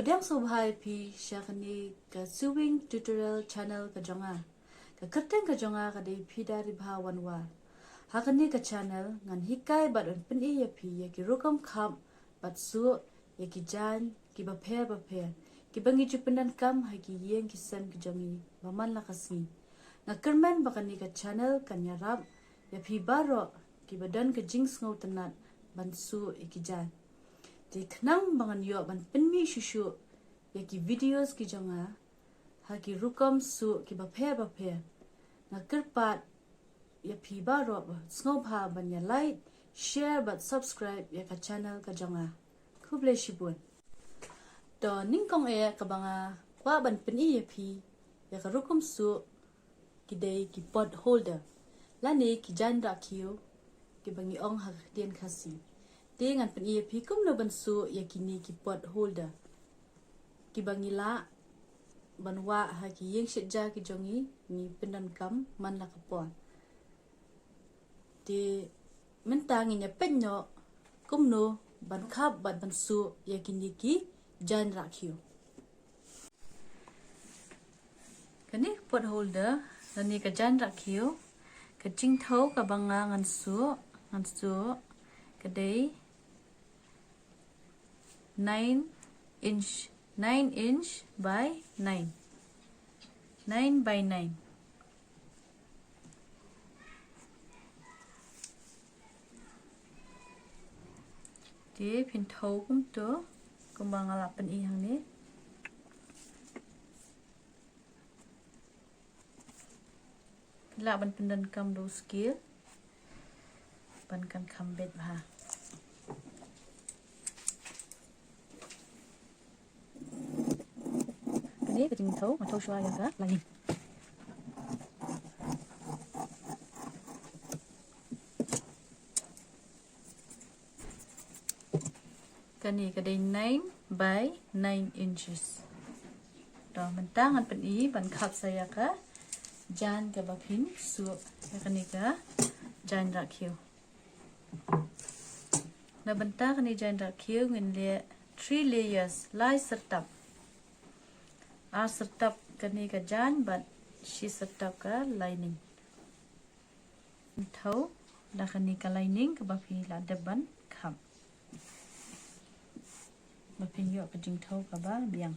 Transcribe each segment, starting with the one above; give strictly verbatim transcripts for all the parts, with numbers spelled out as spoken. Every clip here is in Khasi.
Pdiang sngewbha ïa phi sha kane ka sewing tutorial channel ka jong nga. Ka kyrteng ka jong nga ka dei Pida Ribha Wanwar. Ha kane ka channel ngan hikai bad ban pyni ïa phi ïa ki rukom khap bad suh ïa ki jaiñ kiba pher bapher kiba ngi ju pyndonkam ha ki ïing ki sem ki jong ngi ba man la ka sngi. Nga kyrmen ba kane ka channel kan ïarap ïa phi baroh kiba don ka jingsngewtynnat ban suh ïa ki jaiñ. Te khnang ba ngan ïoh ban pynmih shuh shuh ïa ki videos ki jong nga ha ki rukom suh kiba pher bapher, nga kyrpad ïa phi baroh ba sngewbha ban ïa like, share bad subscribe ïa ka channel ka jong nga. Khublei shibun. To nyngkong eh kaba nga kwah ban pyni ïa phi ïa ka rukom suh ki dei ki pot holder lane ki jaiñ rakhiew kiba ngi ong ha ka ktien Khasi. Te ngan pyni ïa phi kumno ban suh ïa kine ki pot holder kiba ngi lah ban wah ha ki ïing shet ja ki jong ngi, ngi pyndonkam man la ka por. Te mynta ngin ïa peit noh kumno ban khap bad ban suh ïa kine ki jaiñ rakhiew. Kane ka pot holder lane ka jaiñ rakhiew, ka jingthew kaba nga ngan suh, ngan suh ka dei nine inch, nine inch by nine, nine by nine. Te phin thew kumto kumba nga la pyni hangne. Lah ban pyndonkam da u scale ban kan kham beit bha. Kane ka jingthew nga thew shuwa ïa ka lining. Kane ka dei nine by nine inches. To mynta ngan pyni ban khap sa ïa ka jaiñ kaba phin suh ïa kane ka jaiñ rakhiew. Na bynta kane jaiñ rakhiew ngin leh three layers, lai syrtap. Ar syrtap kane ka jaiñ bad shi syrtap ka lining. Thew da kane ka lining kaba phi la dep ban khap ba phin ïoh ka jingthew kaba biang.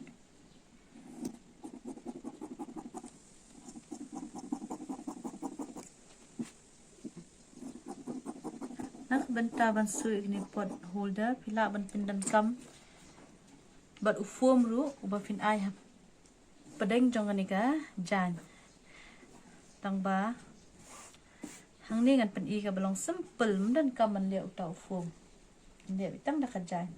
Na ka bynta ban suh ïa kine pot holder phi lah ban pyndonkam bad u foam ruh uba phin ai ha pdeng jong kane ka jaiñ. Tang ba hangne ngan pyni kaba long simple, ym donkam ban leh uta u foam. Leh beit tang da ka jaiñ.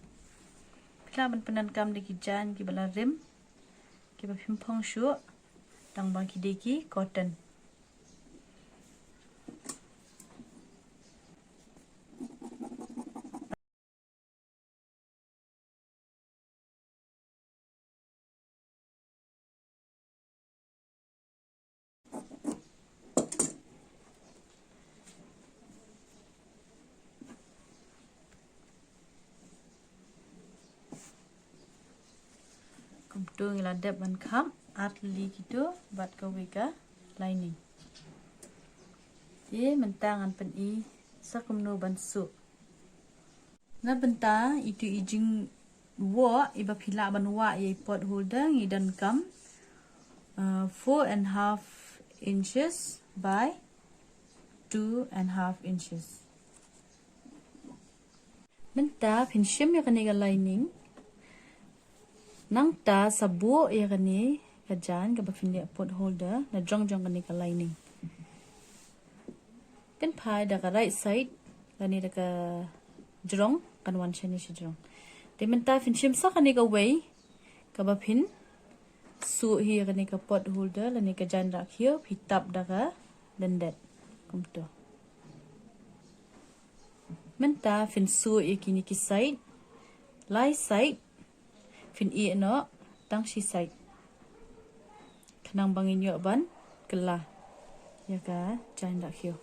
Phi lah ban pyndonkam da ki jaiñ kiba la rim kiba phim phong shuh, tang ba ki dei ki cotton. Kumto ngi la dep ban khap ar tylli kito bad kawei ka lining. Te mynta ngan pyni sa kumno ban suh. Na bynta itu i jingwah iba phi lah ban wah ïa i pot holder ngi donkam, uh, four and half inches by two and half inches. Mynta phin shim ïa kane ka lining. Nangta sa buh ïa kane ka jaiñ kaba phin leh pot holder na jong jong kane ka lining. Pynphai da ka right side lane da ka jrong kan wan shane shi jrong. Te mynta phin shim sa kane kawei kaba phin suh hi ïa kane ka pot holder lane ka jaiñ rakhiew phi tap da ka lyndet kumto. Mynta phin suh ïa kine ki side, lai side, phin ïeh noh tang shi side. Khnang ba ngin ïoh ban kylla ïa ka jaiñ rakhiew.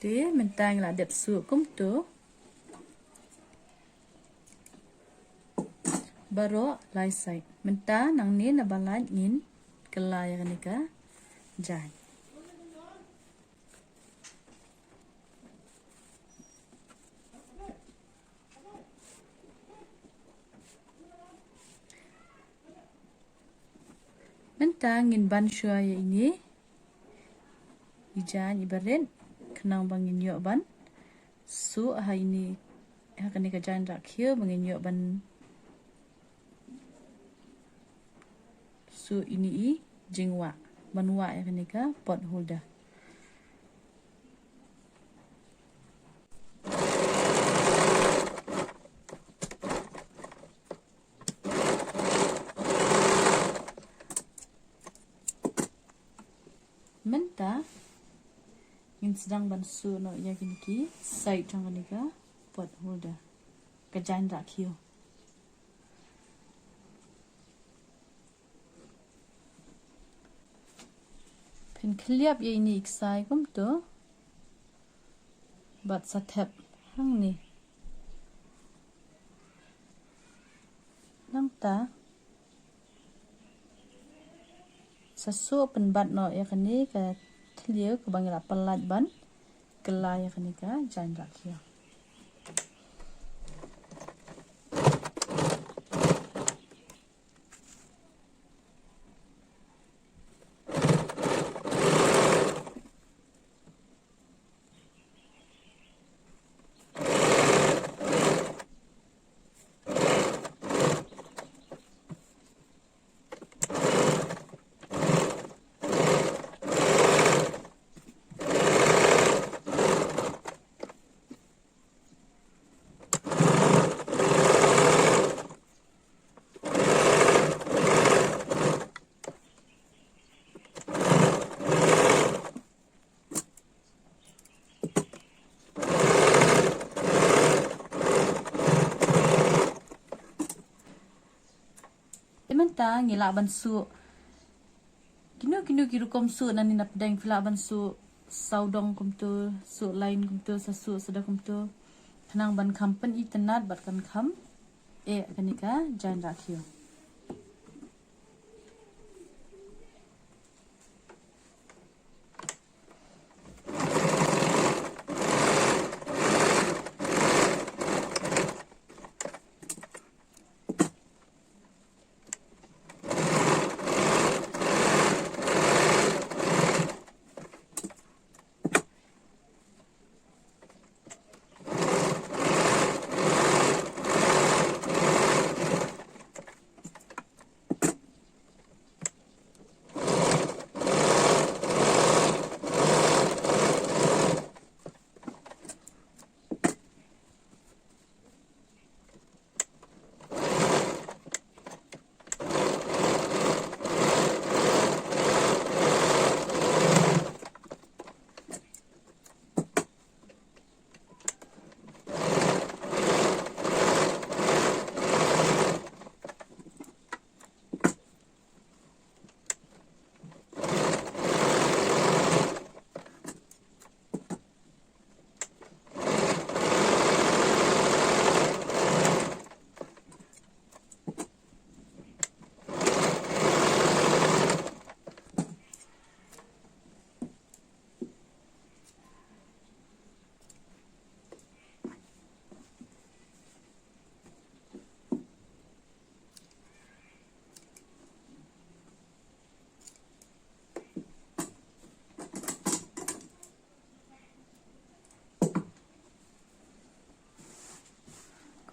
Te mynta ngi la dep suh kumto baroh lai side. Mynta nangne na ba lait ngin kylla ïa kane ka jaiñ. Mynta ngin ban shuwa ïa ine i jaiñ iba rit khnang ba ngin ïoh ban suh ha ine, ha kane ka jaiñ rah khiew ba ngin ïoh ban suh ine i jingwah, ban wah ïa kane ka pot holder. Mynta ngin sdang ban suh noh ïa kine ki side jong kane ka pot holder, ka jaiñ rah khiew. Phin khliap ïa ine i ksai kumto bad sa thep hangne. Nangta sa suh pynbat noh ïa kane ka thliew kaba ngi la pyllait ban kylla ïa kane ka jaiñ rah khiew. Te mynta ngi lah ban suh kino kino ki rukom suh nangne napdeng. Phi lah ban suh sawdong kumto, suh lain kumto, sa suh sa da kumto, khnang ban kham pynitynnad bad kan kham eh kane ka jaiñ rah khiew.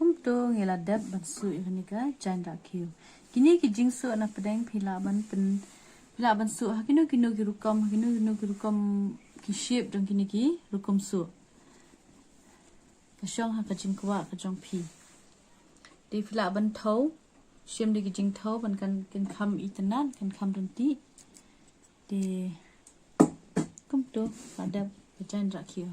Kumto ngi la dep ban suh ïa kane ka jaiñ rah khiew. Kine ki jingsuh napdeng phi lah ban pyn, phi lah ban suh ha kino kino ki rukom, ha kino kino ki rukom, ki shape jong kine ki rukom suh. Ka shong ha ka jingkwah ka jong phi. Te phi lah ban thaw, shim da ki jingthaw ban kan, kan kham itynnad, kan kham ryntih. Te kumto la dep ka jaiñ rah khiew.